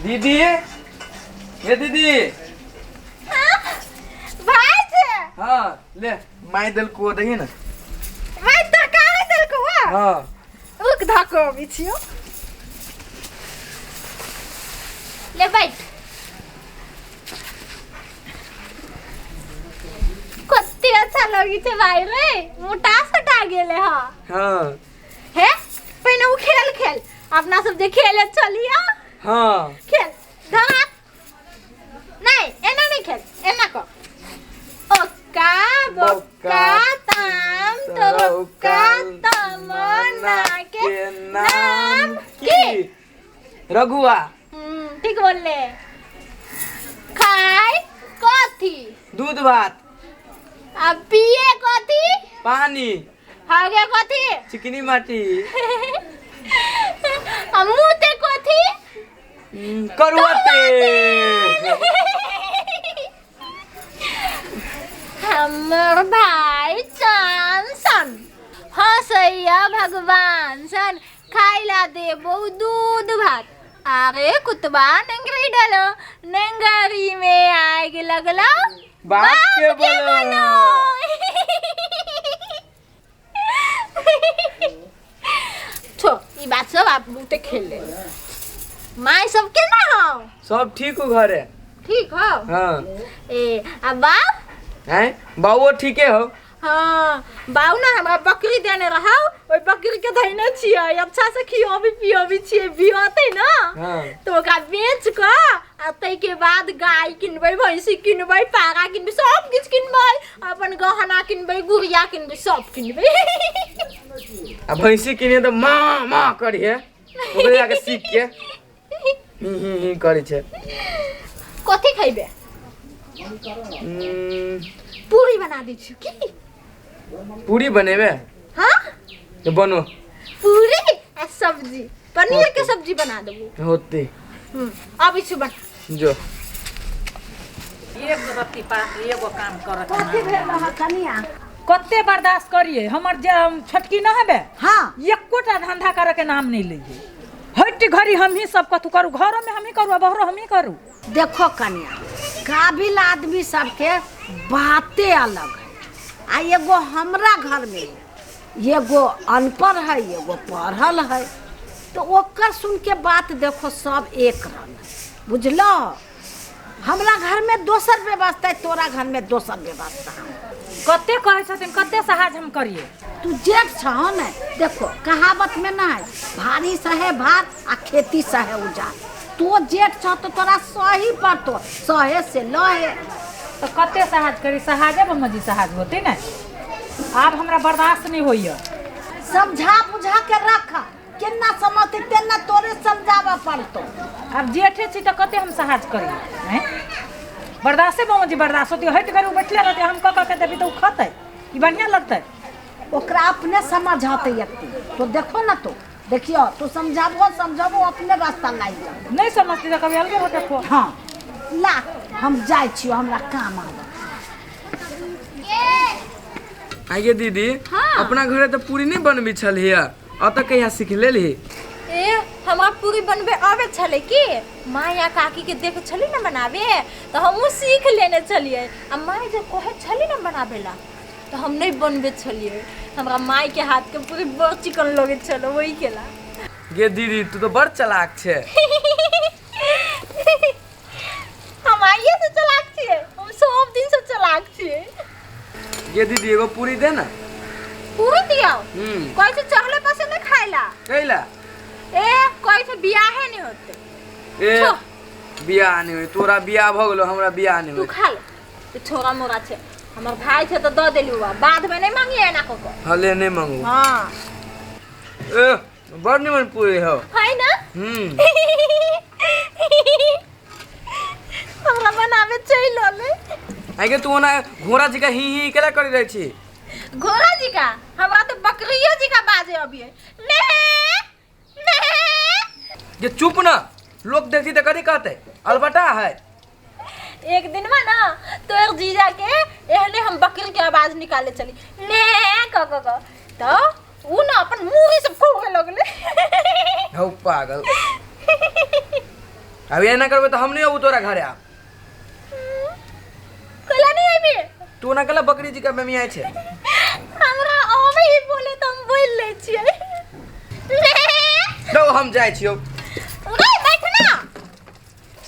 दीदी, ये दीदी। भाई छे। हाँ, ले माई देलको, दही ना। माय तरकारी देलको वा? हाँ। रुक, धको अबै छियो। ले बैठ। कते अच्छा लगी छे भाई रे, मोटा सटा गेले। हाँ। हाँ। हे, पहिने उ खेल खेल, अपना सब जे खेले चलियो। हाँ। खेल, धर हाथ। नहीं, एना नहीं खेल, एना को ओक्का बोक्का ताम तरोक्का तमन्ना के नाम की? रघुआ। ठीक बोलले। खाय कथी? दूध भात। आ पिए कथी? पानी। हगे कथी? चिकनी माटी। आ मुते कथी? करुआ तेल। हमर भाई चान सन हंसैया भगवान सन, खाइला देबो दूध भात। अरे कुतबा, नेंगरी डालो, नेंगरी में आग लगलो। बाप के बोलो। छो, ई बात सब आप बहुते खेल ले। माय सब केना हो? सब ठीक हो घरे। ठीक हो? हाँ। ए, आ बाप? हैं, बाबू ठीके हो। हाँ, बाऊ ना हमरा बकरी देने रहा, ओहि बकरी के धैने छियै, अच्छा से खियोबी पियोबी छियै। बियतै ना तो ओकरा बेच कऽ आ ताहिके बाद गाय किनबै, भैंसी किनबै, पारा किनबै, सब किछु किनबै, अपन गहना किनबै, गुड़िया किनबै, सब किनबै। आ भैंसी किने तऽ माँ माँ करिहे, ओकरे जाके सीख के ही ही ही करै छै। कथी खैबे? पूरी बना दै छियौ की? पूरी बनेबे? हाँ। तो बनो। पूरी आ सब्जी, पनीर के सब्जी बना देबो। होते। अबै छी बना। जो। एगो रत्ती पास एगो काम करत। कथी भेल अहाँ कनिया? कते बर्दाश्त करिए? हमर जे छोटकी न हेबे, हाँ, एकोटा धंधा करे के नाम नहीं लइए। हट घड़ी हमही सब कथू करू, घरो में हमही करू आ बहरो हमही करू। देखो कनिया, काबिल आदमी सबके बाते अलग है आ एगो हमरा घर में है, एगो अनपढ़ है, एगो पढ़ल है, तो ओकर सुन के बात देखो सब एक रंग है, बुझलो? हमरा घर में दोसर व्यवस्था है, तोरा घर में दोसर व्यवस्था है। कते कहै छथिन, कते सहाज हम करिए? तू जेठ छह ने। देखो, कहावत में ना है, भारी सहे भार आ खेती सहे उजार। तो जेठ छह तो तोरा सही पड़तो, सहे से लहे। तो कते सहाज करी? सहाजे बमजी सहाज होते ने, आब हमरा बर्दाश्त नहीं होइए। समझा बुझा के रख, केना समझते तेना तोरे समझाबऽ पड़तो। आब जेठे छी तऽ कते हम सहाज करी? हैं, बर्दाश्ते बमजी बर्दाश्त होती। हटि करू, बैठले रहते, हम कऽ कऽ के देबी तऽ ओ खतै? ई बढ़िआँ लगतै? ओकरा अपने समझ होते एकती तो। देखो ना, तो देखियो, तू समझाबो समझाबो, अपने रास्ता लागि जाओ। नहीं समझती तऽ कभी अलगे होते खो। हाँ, ला, हम जाइ छियो, हमरा काम आबऽ। आगे दीदी। हाँ। अपना घरे तऽ पूरी नहीं बनबी छलियै, अतऽ कहिया सीख लेलही? ए, हमरा पूरी बनबे आबै छलै कि माँ या काकी के देख छली ने बनाबे, तऽ हमहूँ सीख लेने छलियै। आ माँ जे कहै छली ने बनाबे ला, तऽ हम नहि बनबै छलियै। हमरा माय के हाथ के पूरी बड़ चिकन लगै छलै, ओहि के ला। गे दीदी, तू तऽ बड़ चलाक छै। हम आइए से चलाक छियै? हम सब दिन से चलाक छियै। गे दीदी, एगो पूरी दे ना। पूरी दियाओ? हम्म। कहै छै चढ़ले पर से नहीं खाइला। कैला? ए, कहै छै बियाहे नहीं होते। ए। छो। बियाह नहीं होई? तोरा बियाह भऽ गेलो, हमरा बियाह नहीं तू होई। खा ले। तो छोरा मोरा छै, हमर भाई छै, तऽ दऽ देली। बा बाद में नहीं मांगी एना कऽ कऽ। हले, नहीं मांगू। हाँ। ए, बड़ निमन पूरी हो। है ना? हम्म। हमरा बनाबे चलि अलै। आगे तू ओना घोड़ा जी का ही ही केला करी रहै छी? घोड़ा जी का? हमरा तऽ बकरियो जी का बाजे अभी मे मे। जे चुप ना, लोग देखती तऽ कथी कहते, अलबटा है। एक दिन में ना तोर जीजा के एहने हम बकरी के आवाज निकाले चली ने क क क, तो उ ना अपन मुंह से फोगे लगले। हौ पागल। अब एना करबै तऽ हम नहि अबू तोरा घरे आब। कैला नहीं अबी? तू ना कहला बकरी जी का मेमियाइ छै। हमरा अबै ही बोले तऽ हम बोल लै छियै। दौ हम जाइ छियौ। रे बैठ ना,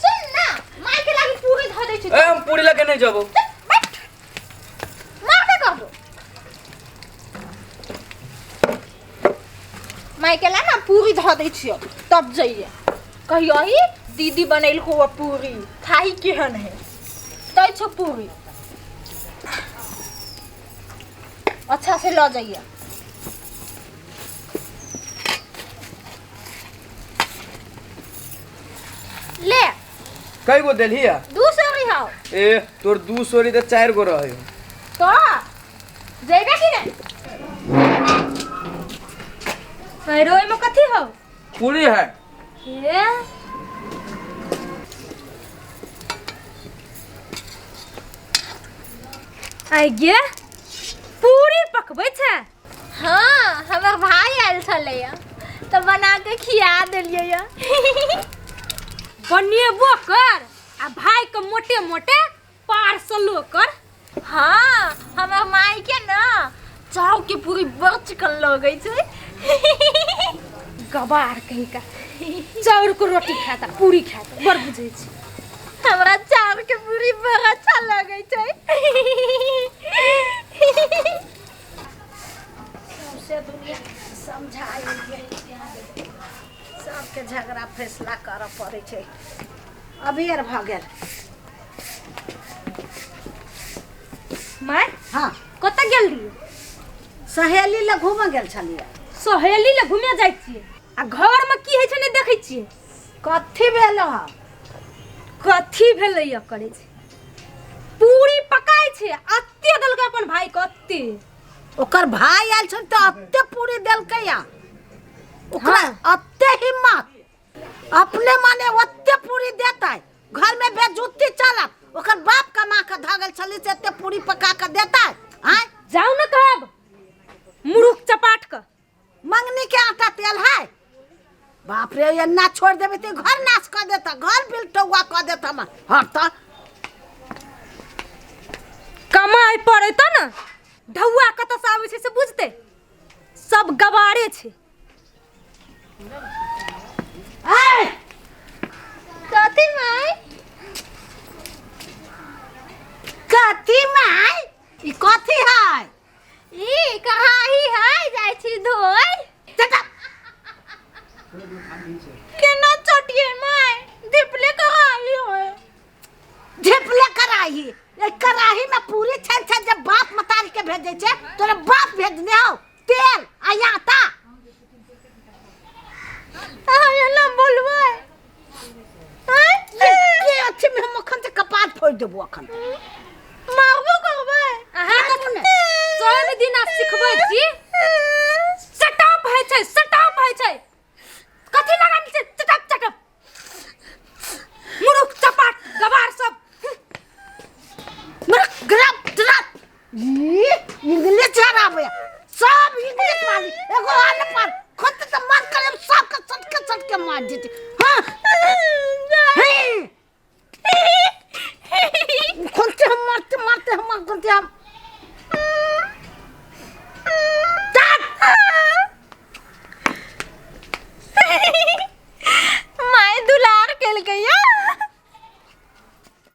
सुन ना, माय के लागी पूरी धऽ दै छी। ए हम पूरी लगे नहीं जबो। बैठ, मारबे करबो। माय के ला ना पूरी धऽ दै छियौ तब जइए। कहियो ही दीदी बनेलको हुआ पूरी खाई केहन है। दै छौ पूरी, अच्छा से लऽ जाइए। ले। कई गो देलही है? 2 सोरी हौ। ए तोर 2 सोरी तऽ 4 गो रहै। तो जइबे कि नहीं? पैरो में कथी हौ? पूरी है। हे आई गे पूरी पकबै छै? हाँ हमर भाई आयल छलैया तऽ बना के खिया देलियै या। बनेबो कर आ भाई के मोटे मोटे पार्सलो कर। हाँ हमर माई के ना चाउ के पूरी बड़ चिकन लगै छै। गबार कहीं का चाउर के रोटी खाता पूरी खाता बड़ बुझै छै। हमरा चाउर के पूरी बड़ अच्छा लगै छै। सौंसे दुनिया समझाइ सबके झगड़ा फैसला करऽ पड़ै छै। अबेर भऽ गेल। माय हाँ कतऽ गेल रहियै? सहेली लग घूमऽ गेल छलियै। सहेली लग घूमे जाइ छियै आ घर में की होइ छै नहि देखै छियै? कथी भेल हँ? कथी भेलैया करै छै? पूरी पकाइ छै अत्ते देलकै अपन भाई के अत्ते। ओकर भाई आयल छल तऽ अत्ते पूरी देलकै या ओकरा। हाँ। अत्ते हिम्मत अपने माने ओते पूरी देतै, घर में बेजुत्ती चलत। ओकर बाप कमा के धऽ गेल छलै से एते पूरी पका के देतै? आँय जाउ ने कहब मुरुख चपाट के। मंगनी के आटा तेल है। बाप रे एना छोड़ देबै तऽ घर नाश कऽ देता, घर बिलटौआ कऽ देता हमर। हँ तऽ कमाइ पड़े तऽ ने ढौआ कतऽ से आबै छै से बुझतै। सब गवारे छै। ऐ कथी माय? कथी माय? ई कथी है? ई कढ़ाही है, जाइ छी धोय। चटा केना चटियै माय? धिपले कढ़ाही होय। झिपले कढ़ाही? ए कढ़ाही में पूरी छन छन जब बाप मतारी के भेजै छै तोरा बाप भेजने हौ तेल आ आटा। अहाँ एना बोलबै? आँय? के अच्छे में हम अखन से कपार फोड़ देबो अखन। मारबो करबै? अहाँ तऽ सब दिना सिखबै छी। सटप होइ छै, सटप होइ छै। कथी लगान छै चटप चटप? मुरुख चपाट गवार सब। मेरा ग्रप द्रप ई इंग्लिश हराबे सब इंग्लिश वाली एगो अनपढ़ खुद तऽ मन करे सबके सटके सटके मार देती। हाँ हे खोलते हम मारते मारते हम खोलते हम।